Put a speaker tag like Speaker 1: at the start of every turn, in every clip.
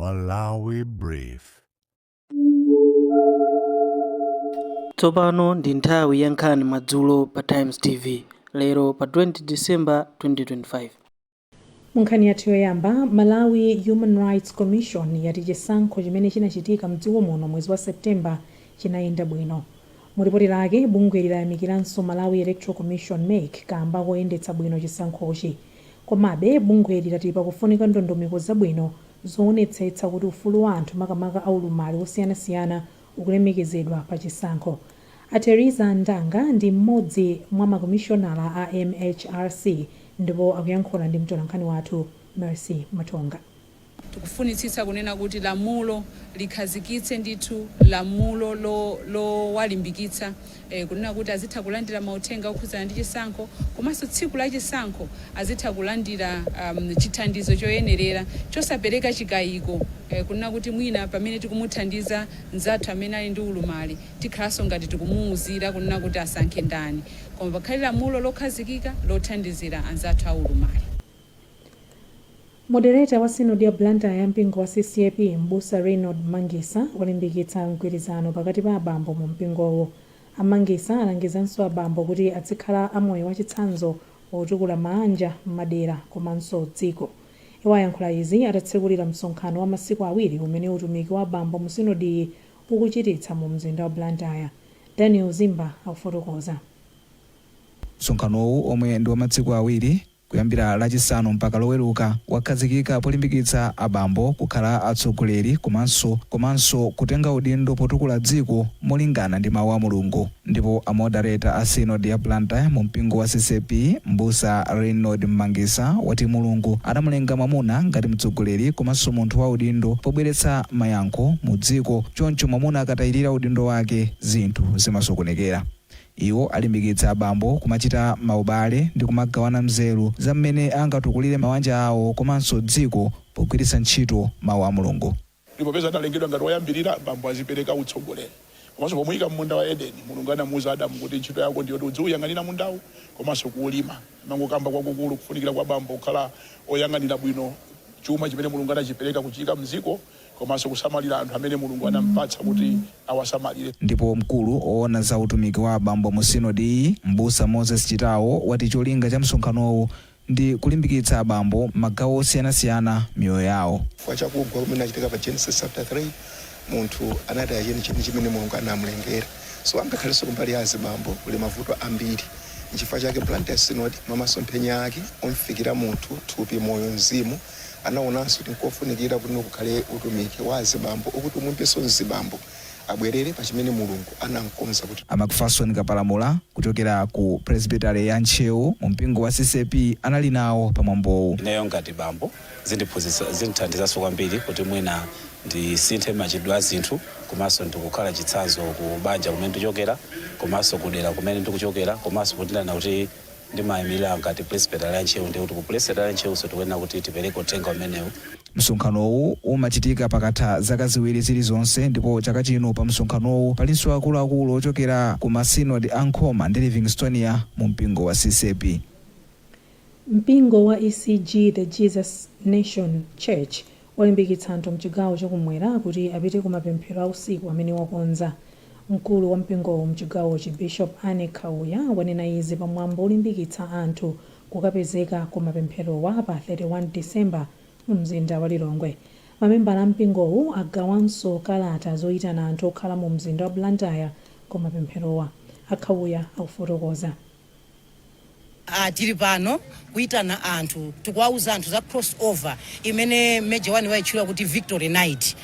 Speaker 1: Malawi Brief.
Speaker 2: Tsopano ndi nthawi ya nkhani madzulo pa Times TV lero pa 20 December 2025.
Speaker 3: Munkhani yathu yoyamba, Malawi Human Rights Commission yati chisankho chimene chinachitika mdziko muno mwezi wa September chinayenda bwino. Mu lipoti lake, bungweli layamikiranso Malawi Electoral Commission, MEC, kamba koyendetsa bwino chisankhochi. Komabe, bungweli lati pakufunika ndondomeko zabwino zoonetsetsa kuti ufulu wa anthu makamaka aulumali osiyanasiyana ukulemekezedwa pa chisankho. A Theresa Ndanga ndi mmodzi mwa makomishonala a MHRC ndipo akuyankhula ndi mtolankhani wathu Mercy Matonga.
Speaker 4: Tikufunitsitsa kunena kuti lamulo likhazikitse ndithu lamulo lowalimbikitsa kunena kuti azitha kulandira mauthenga okhudzana ndi chisankho, komanso tsiku la chisankho azitha kulandira chithandizo choyenerera chosapereka chikayiko kunena kuti mwina pamene tikumuthandiza mnzathu amene ali ndi ulumali tikhalanso ngati tikumuwuzira kunena kuti asankhe ndani, koma pakhale lamulo lokhazikika lothandizira anzathu a ulumali.
Speaker 3: Moderator wa sinodi ya Blantyre ya mpingo wa CCAP, M'busa Reynold Mangisa, walimbikitsa mgwirizano pakati pa abambo mu mpingowo. A Mangisa alangizanso abambo kuti adzikhala amoyo wachitsanzo potukula maanja, madera komanso dziko. Iwo ayankhula izi atatsekulira msonkhano wa masiku awiri umene utumiki wa abambo mu sinodiyi ukuchititsa mu mzinda wa Blantyre. Daniel Zimba akufotokoza.
Speaker 5: Msonkhanowu, omwe ndi wa masiku awiri kuyambira Lachisanu mpaka Loweruka, wakhazikika polimbikitsa abambo kukhala atsogoleri komanso kutenga udindo potukula dziko molingana ndi mawu a Mulungu. Ndipo a moderator a sinodi ya Blantyre mu mpingo wa CCAP, Mbusa Reynold Mangisa, wati Mulungu adamulenga mwamuna ngati mtsogoleri komanso munthu wa udindo pobweretsa mayankho mu dziko, choncho mwamuna akatayirira udindo wake zinthu zimasokonekera. Iwo alimbikitsa abambo kumachita maubale ndi kumagawana mzeru za mmene angatukulire mabanja awo komanso dziko pogwiritsa ntchito mawu a Mulungu.
Speaker 6: Ndipo popeza analengedwa ngati woyambirira, bambo azipereka utsogoleri. Komanso pomuyika m'munda wa Edeni, Mulungu anamuuza Adamu kuti ntchito yako ndiyoti udziuyang'anira mundawu komanso kuulima. Amangokamba kwakukulu kufunikira kwa bambo kukhala oyang'anira bwino chuma chimene Mulungu anachipereka kuchiyika m'dziko komanso kusamalira anthu amene Mulungu anampatsa kuti awasamalire.
Speaker 5: Ndipo mkulu oona za utumiki wa abambo mu sinodiyi, Mbusa Moses Chitawo, wati cholinga cha msonkhanowu ndi kulimbikitsa abambo m'magawo osiyanasiyana miyoyo yawo.
Speaker 7: Chifukwa cha kugwa kumene kunachitika pa Genesis chapter 3, munthu anataya chenicheni chimene Mulungu anamulengera. So angakhalenso kumbali ya azibambo kuli mavuto ambiri. Nchifukwa chake Blantyre Synod mwa masomphenya ake omfikira munthu, thupi, moyo, mzimu, anaonanso kuti nkofunikira kuti kukhale utumiki wa azibambo okuti umumpenso mzibambo abwerere pa chimene Mulungu anamkonza kuti.
Speaker 5: A Macpherson Kapalamula kuchokera ku Presbytery ya Ntcheu mu mpingo wa CCAP anali nawo pa mwambowu.
Speaker 8: Ineyo ngati bambo zindiphunzitsa, zindithandizanso kwambiri kuti mwina ndisinthe machitidwe a zinthu komanso ndikukhala chitsanzo ku banja kumene ndikuchokera komanso kudera kumene ndikuchokera, komanso potindana kuti ndimayimirira ngati Presbytery ya Ntcheu, ndiye kuti ku Presbytery ya Ntcheuso tikuyenera kuti tipereke uthenga umenewu.
Speaker 5: Msonkhanowu umachitika pakatha zaka 2 zilizonse ndipo chaka chino pa msonkhanowu palinso akuluakulu ochokera ku ma synod a Nkhoma ndi Livingstonia mu mpingo wa CCAP.
Speaker 3: Mpingo wa ECG The Jesus Nation Church walimbikitsa anthu mchigawo chakumwera kuti apite ku mapemphero a usiku amene wakonza. Mkulu wa mpingowu mchigawochi, Bishop Anne Khauya, wanena izi pa mwambo olimbikitsa anthu kukapezeka ku mapempherowa pa 31 December mu mzinda wa Lilongwe. Mamembala a mpingowu agawanso kalata zoyitana anthu okhala mu mzinda wa Blantyre ku mapempherowa. A Khauya akufotokoza.
Speaker 9: Tili pano kuitana anthu, tikuwauza anthu za cross over imene Major One waitchula kuti Victory Night.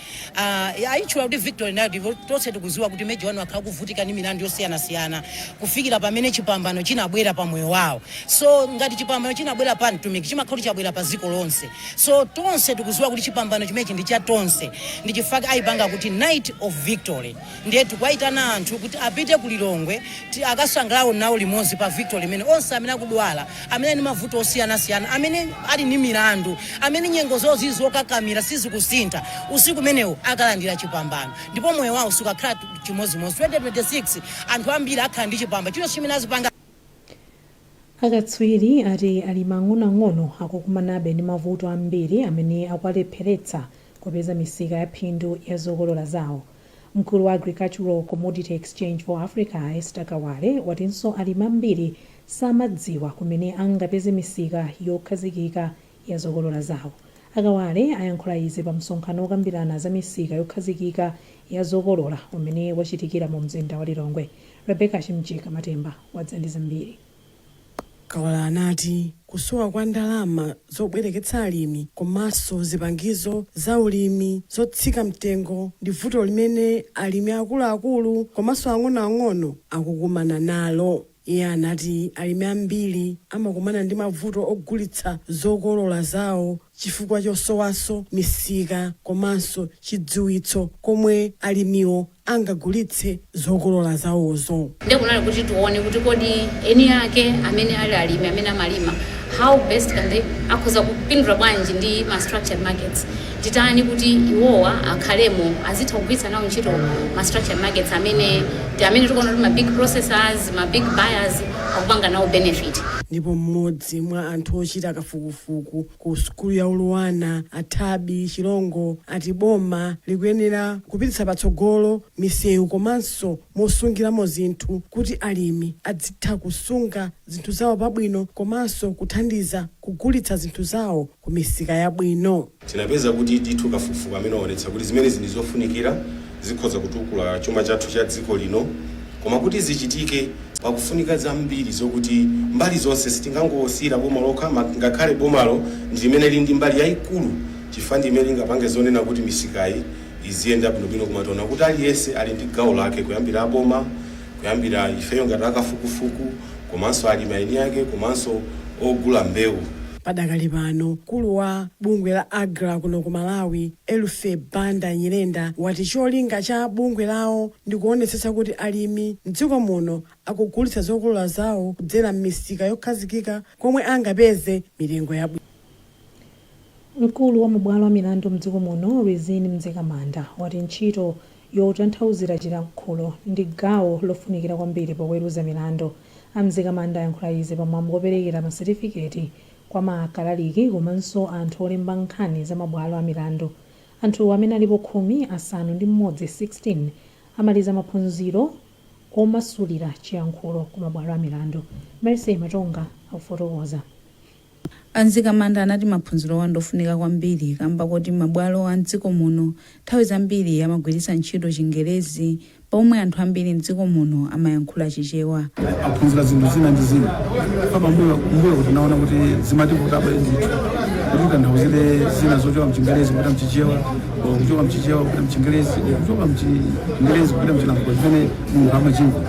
Speaker 9: Ayitchula kuti Victory Night ndipo tonse tikuziwa kuti Major One wakhala kuvutika ndi milandu yosiyanasiyana kufikira pamene chipambano chinabwera pa moyo wawo. So ngati chipambano chinabwera pa mtumiki, chimakhala kuti chabwera pa dziko lonse. So tonse tikuziwa kuti chipambano chimenechi ndi cha tonse, ndi chifukwa ayipanga kuti Night of Victory. Ndiye tikuwayitana anthu kuti apite ku Lilongwe akasangalale nawo limodzi pa victory imene onse amene akudwala, amene ali ndi mavuto osiyanasiyana, amene ali ndi milandu, amene nyengo zawo zili zokakamira sizikusintha, usiku umenewu akalandira chipambano ndipo moyo wawo sukakhala chimodzimodzi. 2026 anthu ambiri akhala ndi chipambano chilichonse chimene azipanga.
Speaker 3: Akatswiri ati alimi ang'onoang'ono akukumanabe ndi mavuto ambiri amene akuwalepheretsa Kupeza misika ya phindu ya zokolola zawo. Mkulu wa Agricultural Commodity Exchange for Africa, Esther Kawale, watinso alimi ambiri samadziwa kumene angapeze misika yokhazikika ya zokolola zawo. Akawale ayankhula izi pa msonkhano wokambirana za misika yokhazikika ya zokolola umene wachitikira mu mzinda wa Lilongwe. Rebecca Chimjika Matemba wadza ndi zambiri.
Speaker 10: Kawale anati kusowa kwa ndalama zobwereketsa alimi komanso zipangizo za ulimi zotsika mtengo ndi vuto limene alimi akuluakulu komanso ang'onoang'ono akukumana nalo. Iye anati alimi ambiri amakumana ndi mavuto ogulitsa zokolola zawo chifukwa chosowaso misika komanso chidziwitso komwe alimiwo angagulitse zokolola zawozo.
Speaker 11: Ndiye kunali kuti tione kuti kodi eni ake amene ali alimi amene amalima, how best can they, akhoza kupindula bwanji ndi ma structured markets? Titani kuti iwowa akhalemo, azitha kugwiritsa nawo ntchito ma structured markets amene ndi amene tikuona kuti ma big processors, ma big buyers akupanga nawo benefit?
Speaker 10: Ndipo mmodzi mwa anthu ochita kafukufuku ku sukulu ya Uluwana, Athabi Chilongo, ati boma likuyenera kupititsa patsogolo misewu komanso mosungiramo zinthu kuti alimi adzitha kusunga zinthu zawo pabwino komanso kuthandiza kugulitsa zinthu zawo ku misika yabwino.
Speaker 12: Tinapeza kuti ndithu kafukufuku amene waonetsa kuti zimenezi ndi zofunikira, zikhoza kutukula chuma chathu cha dziko lino, koma kuti zichitike pakufunika zambiri zokuti mbali zonse, sitingangosiyira boma lokha, ngakhale bomalo ndi limene lili ndi mbali yayikulu chifukwa ndi imene lingapange zonena kuti misikayi iziyenda bwinobwino, koma tiona kuti aliyense ali ndi gawo lake, kuyambira aboma, kuyambira ifeyo ngati akafukufuku, komanso alimi eni ake, komanso ogula mbewu.
Speaker 10: Padakali pano, mkulu wa bungwe la AGRA kuno ku Malawi, Elufe Banda Nyirenda, wati cholinga cha bungwe lawo ndi kuonetsetsa kuti alimi mdziko muno akugulitsa zokolola zawo kudzera m'misika yokhazikika komwe angapeze mitengo yabwino.
Speaker 3: Mkulu wa mabwalo a milandu mdziko muno, Rizine Mzikamanda, wati ntchito yotanthauzira chilankhulo ndi gawo lofunikira kwambiri poweruza milandu. A Mzikamanda ayankhula izi pamwambo woperekera masetifiketi kwa makalaliki komanso anthu olemba nkhani za mabwalo a milandu. Anthu amene alipo 16, 16, amaliza maphunziro omasulira chiyankhulo ku mabwalo a milandu. Mercy Matonga akufotokoza.
Speaker 13: A Mzikamanda anati maphunzirowa ndofunika kwambiri kamba kuti mabwalo a mdziko muno nthawi zambiri amagwiritsa ntchito Chingerezi pomwe anthu ambiri mdziko muno amayankhula Chichewa.
Speaker 14: Aphunzira zinthu zina ndi zina pambuyo mbuyo kuti naona kuti zimativutabe ndithu kuti utanthauzire zina zochoka mchingerezi kupita mchichewa, or kuchoka mchichewa kupita mchingerezi, or kuchoka mchingerezi kupita mchilankhulo chimene munthu amachimva.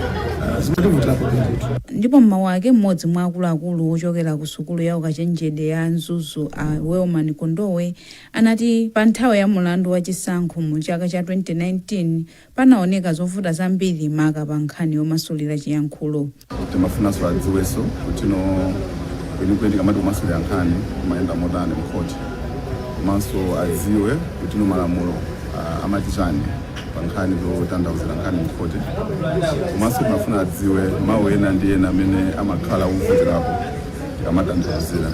Speaker 14: Zimativutirapo ndithu.
Speaker 13: Ndipo mmawu ake, mmodzi mwa akuluakulu ochokera ku sukulu ya ukachenjede ya Mzuzu, a Wellman Kondowe, anati pa nthawi ya mulandu wa chisankho mu chaka cha 2019 panaoneka zovuta zambiri maka pa nkhani yomasulira chiyankhulo.
Speaker 15: Timafunanso adziwenso kuti no, kwenikweni tikamati kumasulira nkhani kumayenda motani mkhoti, komanso adziwe kuti no, malamulo amati chani pa nkhani zotanthauzira nkhani mkhoti, komanso timafuna adziwe mawu ena ndi ena amene amakhala ovutirapo tikamatanthauzira.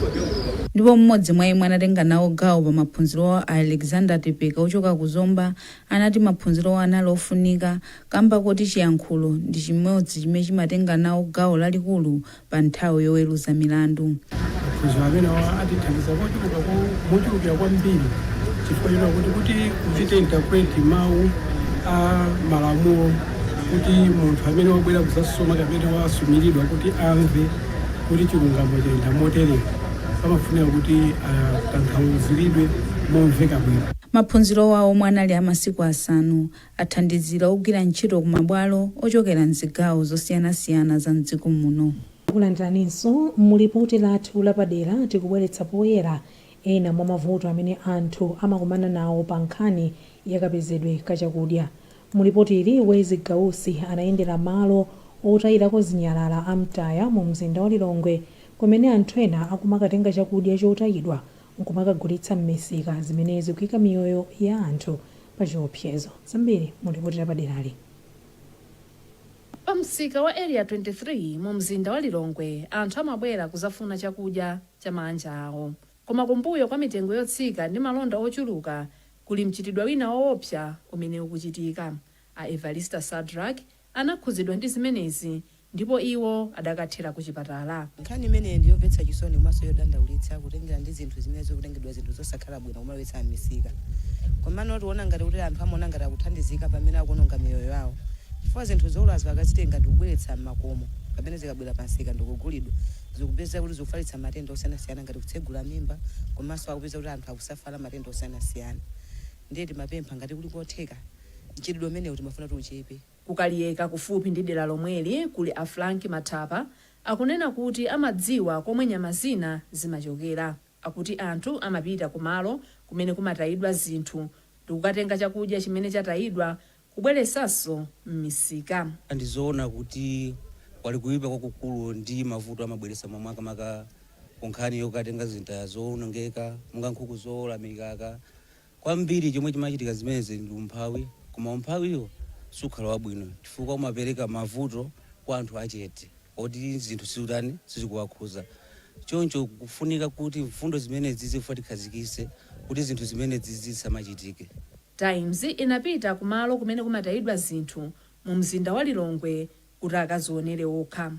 Speaker 13: Ndipo mmodzi mwa imwe anatenga nawo gawo pa maphunzirowa, a Alexander Tepeka ochoka ku Zomba, anati maphunzirowa anali ofunika kamba kuti chiyankhulo ndi chimodzi chimene chimatenga nawo gawo lalikulu pa nthawi yoweruza milandu.
Speaker 16: Maphunziro amenewa atithandiza kochuluka mochulukira kwambiri chifukwa chona kuti uchite interpret mawu a malamulo kuti munthu amene wabwera kudzasoma kapena wasumiridwa kuti amve kuti chilungamo chayenda motere, pamafunika kuti atanthauziridwe momveka bwino.
Speaker 13: Maphunzirowa, omwe anali a masiku 5, athandizira ogwira ntchito ku mabwalo ochokera mzigawo zosiyanasiyana za mdziko muno.
Speaker 3: Kulandiraninso mulipoti lathu lapadera, tikubweretsa poyera ena mwa mavuto amene anthu amakumana nawo pa nkhani yakapezedwe kachakudya. Mulipotili, Wezi Gausi anayendera malo otayirako zinyalala amtaya mu mzinda wa Lilongwe, kumene anthu ena akumakatenga chakudya chotayidwa nkumakagulitsa m'misika, zimene zikuyika miyoyo ya anthu pa chiopsezo. Zambiri mulipoti lapaderali.
Speaker 17: Pa msika wa Area 23 mu mzinda wa Lilongwe, anthu amabwera kuzafuna chakudya cha manja awo, koma kumbuyo kwa mitengo yotsika ndi malonda ochuluka Kuli mchitidwe wina woopsa umene ukuchitika. A Evarista Sadrak anakhuzidwa ndi zimenezi ndipo iwo adakathera ku chipatala.
Speaker 18: Nkhani imeneyi ndiyomvetsa chisoni komanso yodandaulitsa, kutengera ndi zinthu zimene zikutengedwa, zinthu zosakhala bwino kumalowetsa m'misika. Komano tiona ngati kuti anthu amaona ngati akuthandizika pamene akuononga miyoyo yawo, chifukwa zinthu zowolazo akazitenga ndikubweretsa m'makomo, pamene zikabwera pansika ndikugulidwa, zikupeza kuti zikufalitsa matenda osiyanasiyana ngati kutsegula mimba, komanso akupeza kuti anthu akusafala matenda osiyanasiyana. Ndiye timapempha ngati kuli kotheka, mchitidwe umenewu timafuna kuti uchepe.
Speaker 17: Kukaliyeka, kufupi ndi dera lomweli, kuli a Frank Mathapa. Akunena kuti amadziwa komwe nyama zina zimachokera. Akuti anthu amapita kumalo kumene kumatayidwa zinthu ndikukatenga chakudya chimene chatayidwa kubweresanso m'misika.
Speaker 19: Ndizoona kuti pali kuyipa kwakukulu ndi mavuto amabweretsa makamaka ku nkhani yokatenga zintaya zowonongeka, monga nkhuku zowola, mikaka kwambiri. Chomwe chimachitika zimenezi ndi umphawi, koma umphawiwo sukhala wabwino chifukwa umapereka mavuto kwa anthu achete oti zinthu sizitani, sizikuwakhuza. Choncho kufunika kuti mfundo zimenezi zifa tikhazikise kuti zinthu zimenezi zisamachitike.
Speaker 17: Times inapita kumalo kumene kumatayidwa zinthu mu mzinda wa Lilongwe kuti akazionere okha.